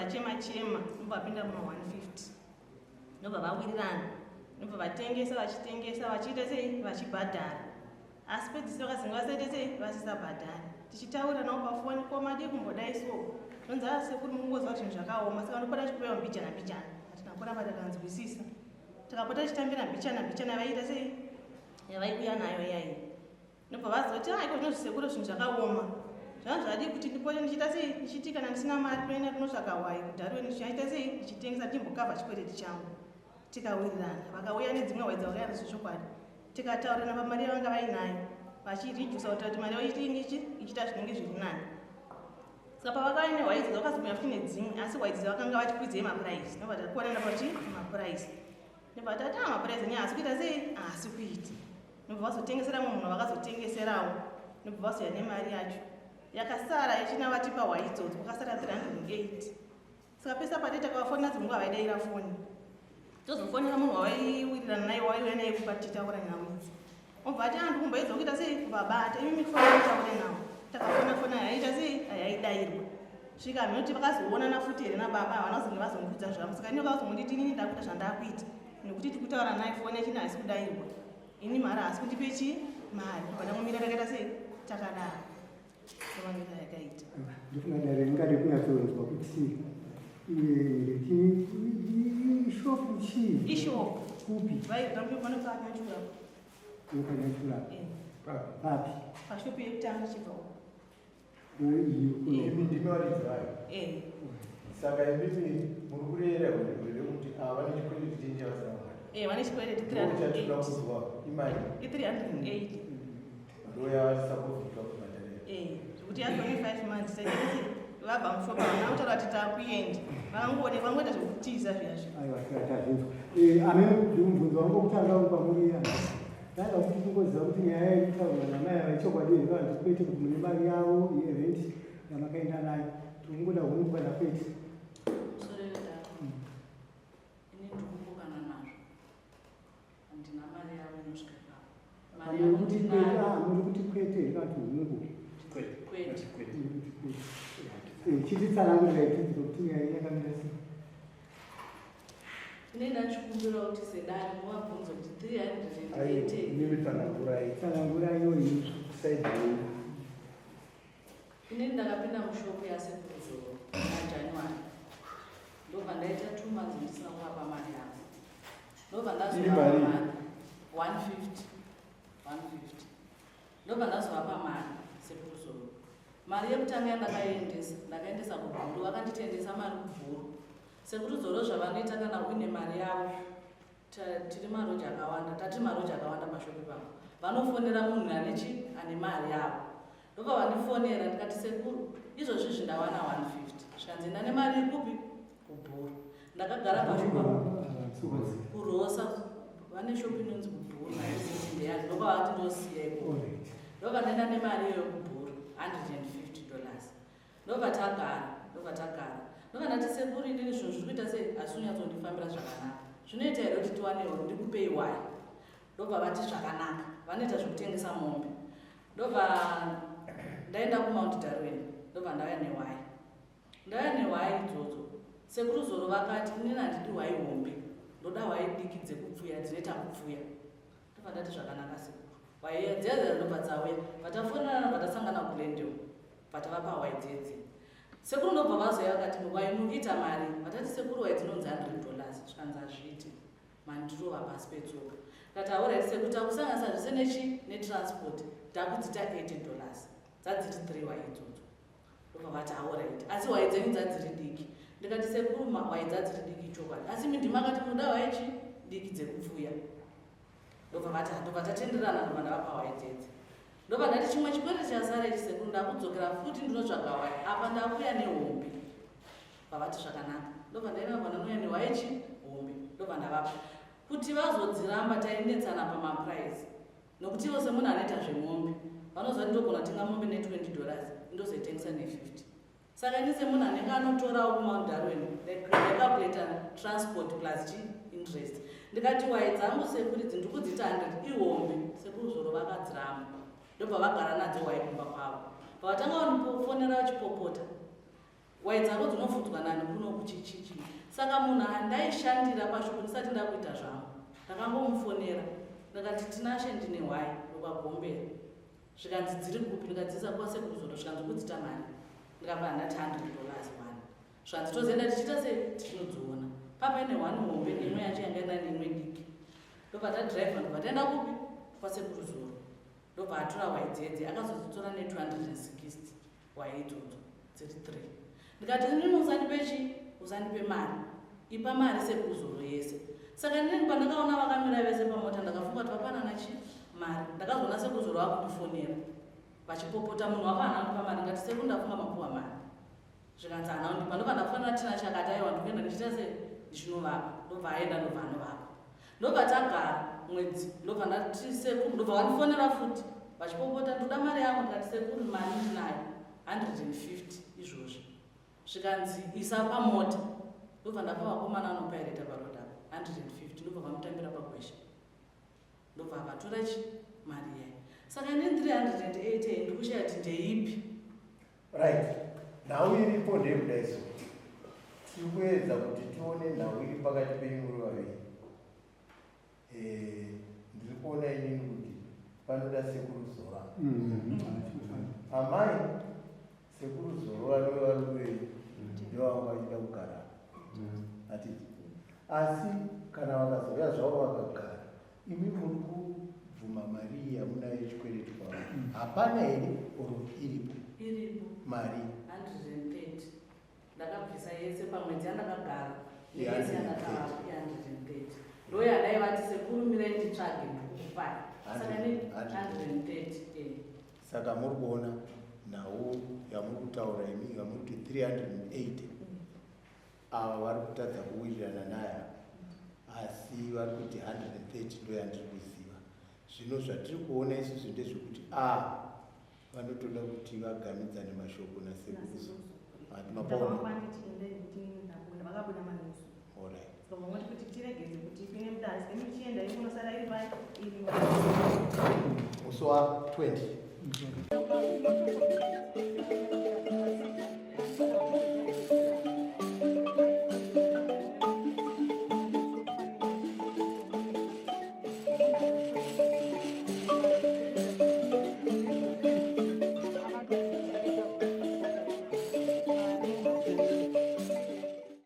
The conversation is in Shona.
vachema chema, ndobva vapinda muma 150, ndobva vawirirana, ndobva vatengesa, vachitengesa, vachiita sei, vachibhadhara. Asi pedzisiro vakazenge vasaite sei, vasisabhadhari. Tichitaura navo pafoni, ko madii kumbodai so? Zvonzi a sekuru mukungoziva kuti zvinhu zvakaoma, saka ndopota tichikupewa mbijana mbijana. Hatina kuramba takanzwisisa, tikapota tichitambira mbichana mbichana vaiita sei, yavaiuya nayo iyaiyi. Ndobva vazoti ah, iko zvino zvisekuru zvinhu zvakaoma, zvanga zvadii kuti ndipote ndichiita sei, ndichiti kana ndisina mari toenda kunotsvaga hwai kudharweni, ndichaita sei, ndichitengesa ndichimbokavha chikwereti changu. Tikawirirana, vakauya nedzimwe hwai dzavakauya nadzo zvechokwadi, tikataurirana pamari yavanga vainayo, vachiredusa kuti mari yavo ichiita zvinenge zviri nani. Saka pavakauya nehwai idzodzo vakazouya futi nedzimwe, asi hwai idzodzo vakanga vati kwidzei mapuraisi, ndobva takuonana pachi mapuraisi, ndobva tati ah, mapuraisi enyu haasi kuita sei, haasi kuita. Ndobva vazotengesera mumwe munhu, vakazotengeserawo, ndobva vazouya nemari yacho yakasara yechina, vatipa hwai idzodzo, kwakasara 380. Saka pese apa takavafonera dzimwe nguva vaidaira foni, tozofonera munhu wavaiwirirana naye, waiuya naye kupa tichitaura nhau idzi, obva ati andu kumboedza kuita sei kuvabata, imi mifoni mutaure navo. Takafona fona, yaita sei, yaidairwa. Svika hameno vakazoonana futi here nababa, havana kuzonge vazondiudza zvavo. Saka ini vakazongonditi inini ndakuita zvandakuita, nekuti tiri kutaura naye foni yachina haisi kudairwa, ini mari haasi kundipe chi mari, bva ndangomira takaita sei takadaro. Saka yakaita Ndofunga dare ringade kunyatsonzwa kuti ishopu chii? Ishopu. Kupi? Vanopanyachura. Nopanyachura papi? Pashopu yekutanga chibva uko. Imi ndimi varidzi vayo? Eh. Saka imimi muri kurera here kuti ava vane chikwereti chenyu chavasina kubhadhara? Eh, vane chikwereti. Chatoda 380. Kuzwa imari. I380. Ndoyavasapozika kubhadharira? Eh, zvekuti yatone 5 months saiti vabva mushopu, havana kutaura kuti takuenda, vakangoonekwa vangoita zvekutiza zviya zviya. Aiwa, tazvinzwa. Amene mubvunzo wangu wokutanga uri kwamuri yana, ndaida kuti tingoziva kuti nyaya iri kutaurwa namai ava ichokwadi here kana kuti kwete, kuti mune mari yavo yerenti yamakaenda nayo. Tikungoda hungu kana kwete. Sorry, ini ndikupokana nazvo, handina mari yavo inosvika ipapo. Mari Muri yavo kuti kwete? ndinayo. Ah, muri kuti kwete here kana kuti hungu? Kwete. Muri kuti kwete. Chititsanangurirai tinzwe kuti nyaya iyi yakamira sei. Ini ndachikumbira kuti sedare muvabvunze kuti 380. Imimi tsanangurai. Tsanangurai yoyi. Side yenyu. Inini ndakapinda mushopu yasekuru Zoro naJanuary, ndobva ndaita 2 months ndisina kuvapa mari yavo, ndobva Iri ndazovapa mari? mari 150, 150. Ndobva ndazovapa mari sekuru Zoro. Mari yekutanga yandakaendesa, ndakaendesa kubhuru, vakanditendesa mari kubhuru. Sekuru Zoro zvavanoita, kana uine mari yavo, tiri maroja akawanda, tati maroja akawanda pashopi pavo, vanofonera munhu anechi ane mari yavo. Ndobva vandifonera, ndikati, "Sekuru, izvozvi zvindawana 150." Zvikanzi, "Ndane mari ikupi?" "Kubhuru." Ndakagara pashopi kurosa, vane shopi inonzi kubhuru, haiziti ndeyani. Ndobva vati ndosiya ikoko. Ndobva ndaenda nemari iyoyo kubhuru, $150. Ndobva tagara, ndobva tagara, ndobva ndati, "Sekuru, inini zvinhu zviri kuita sei, asi unyatsondifambira zvakanaka, zvinoita here kuti tiwanewo ndikupei wai?" Ndobva vati zvakanaka, vanoita zvekutengesa mombe. Ndobva ndaenda kuMount Darwin, ndobva ndauya nehwai, ndauya nehwai idzodzo. Sekuru Zoro vakati, "Inini handidi hwai hombe, ndoda hwai diki dzekupfuya, dzinoita kupfuya." Ndobva ndati, "Zvakanaka sekuru." Hwai dziya dziya ndobva dzauya, vatafonana, ndobva tasangana kuGlendale, vatavapa hwai dzedzi. Sekuru ndobva vazouya vakati, "Hwai mukuita mari?" Vatati, "Sekuru, hwai dzinonzi $100." Zvikanzi, "Hazviiti, mandirova pasi petsoka." Ndati, "Alright sekuru, takusanganisa zvese nechi netransport, takudzita $80." Dzadziri 3 hwai idzodzo. Ndobva vati, "Alright, asi hwai dzenyu dzadziri diki." Ndikati, "Sekuru, hwai dzadziri diki chokwadi, asi mi ndimakati munoda hwai chi diki dzekupfuya." Ndobva vati, ndobva tatenderana, ndobva ndavapa hwai dzedzi. Ndobva ndati, "Chimwe chikwereti chasara ichi sekuru, ndakudzokera futi ndinotsvaga hwai, apa ndakuya nehombe." Vavati zvakanaka. Ndobva ndaenda, ndobva ndanouya nehwai chi hombe, ndobva ndavapa. Kuti vazodziramba, tainetsana pamaprice, nokuti ivo semunhu anoita zvemombe vanoziva kuti ndogona kutenga mombe ne$20, ndozoitengesa ne50. Saka ini semunhu anenge anotorawo kuMount Darwin, ndacalculata transport plus chi interest. Ndikati, "Wai dzangu sekuru idzi ndikudziita 100, ihombe." Sekuru Zoro vakadziramba, ndobva vagara nadzo hwai kumba kwavo. Pavatanga kundifonera vachipopota. Hwai dzako dzinofudzwa nani kuno kuchichichi? Saka munhu andaishandira pashopo ndisati ndakuita zvangu, ndakangomufonera ndakati, "Tinashe, ndine hwai wekwaGombera." Zvikanzi, "Dziri kupi?" Ndikadziisa kwasekuru Zoro. Zvikanzi, "Kudzita mari?" Ndikabva ndati, "$100 one." Zvikanzi, "Tozoenda tichiita sei, tichinodziona." Papaine one hombe neimwe yacho yanga ina neimwe diki. Ndobva tadhiraivha, ndobva taenda kupi, kwasekuru Zoro. Ndobva atora hwai dzedze, akazodzitora ne260 hwai idzodzo dziri 3. Ndikati, "Inini usandipe chi, usandipe mari, ipa mari sekuru Zoro yese." Saka inini pandakaona vakamira vese pamota, ndakafunga kuti vapanana chi mari. Ndakazoona sekuru Zoro vakundifonera vachipopota, "Munhu wako haana kundipa mari." Ngati, "Sekuru, ndafunga mapuwa mari." Zvikanzi, "Haana kundipa." Ndobva ndafonera Tina chakati, "Aiwa, ndikuenda ndichiita sei, ndichinovapa." Ndobva aenda, ndobva anovapa. Ndobva tagara mwedzi. Ndobva ndati, "Sekuru." Ndobva vandifonera futi vachipopota, "Ndoda mari yangu." Ndikati, "Sekuru, mari ndinayo, 150 izvozvi." Zvikanzi, "Isa pamota." Ndobva ndapa vakomana vanopaireta paroad apa 150. Ndobva vamutambira pagwesha, ndobva vatora chi mari yayo. Saka inini 380 ndikushaya kuti ndeipi. Right, nhau iripo ndeyekudai. So tiri kuedza kuti tione nhau iri pakati penyu muri vaviri. Ndiri kuona inini kuti panoda sekuru Zora. Amai, sekuru Zoro vanove varume venyu ndovanga vachida kugara, hatiti? Asi kana vakazouya zvavo vakagara, imi muri kubvuma mari iyi yamunayo yechikwereti kwavari hapana here, oro iripo? Iripo. Mari? 130. Ndakabvisa yese pamwedzi yandakagara. Yeah, yese yandakavapa i130. Ndo yandaivati, "Sekuru, mirai nditsvage, ndikukupai." Saka ni 130, eh. Saka muri kuona nhau yamuri kutaura imi, yamuri kuti 380, ava vari kutadza kuwirirana nayo, asi vari kuti 130 ndo yandiri kuziva. Zvino zvatiri kuona isusu ndezvekuti a vanotoda kuti vagamidzane mashoko nasekuru. Hatimapaona. Vakabuda manusu. Alright. Saka vamoti kuti tiregedze kuti ipinde mudare, saka michienda ikunosara iri pai iri. Musi wa20.